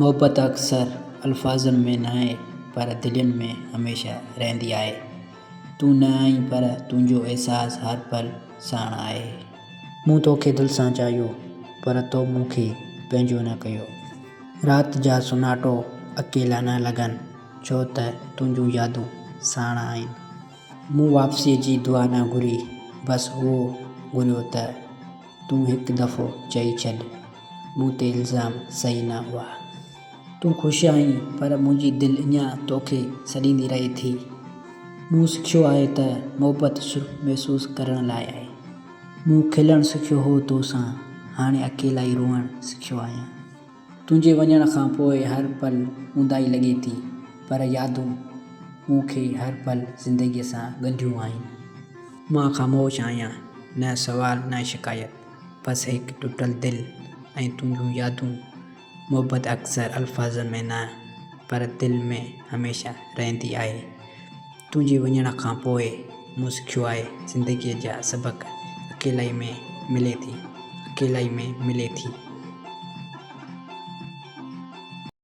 محبت اڪثر الفاظن ۾ ناهي پر دلين ۾ هميشه رهندي آهي. تون نه آهين پر تنهنجو احساس هر پل ساڻ آهي. مون توکي دل سان چاهيو پر تو مون کي پنهنجو نه ڪيو. رات جا سناٽو اڪيلا نه لڳن ڇو ته تنهنجون يادون ساڻ آهن. مون واپسيء جي دعا نه گهري بس اهو گهريو ته تون هڪ دفعو چئي ڇڏ مون تي الزام صحيح نه هئا. تون خوش آهين پر منهنجي دل اڃا توکي سڏيندي رهي ٿي. مون سکيو آهي ته محبت صرف محسوس ڪرڻ لاء آهي. مون کلڻ سکيو هو تو سان، هاڻي اڪيلائي روئڻ سکيو آهيان. تنهنجي وڃڻ کان پوء هر پل اونداهي لڳي ٿي، پر يادون مون کي هر پل زندگيء سان ڳنڍيون آهن. مان خاموش آهيان، نه سوال نه شڪايت، بس هڪ ٽٽل دل ۽ تنهنجون يادون. محبت اڪثر الفاظن ۾ نه پر دل ۾ هميشه رهندي آهي. تنهنجي وڃڻ کان پوء مون سکيو آهي زندگيء جا سبق اڪيلائي ۾ ملي ٿي، اڪيلائي ۾ ملي ٿي.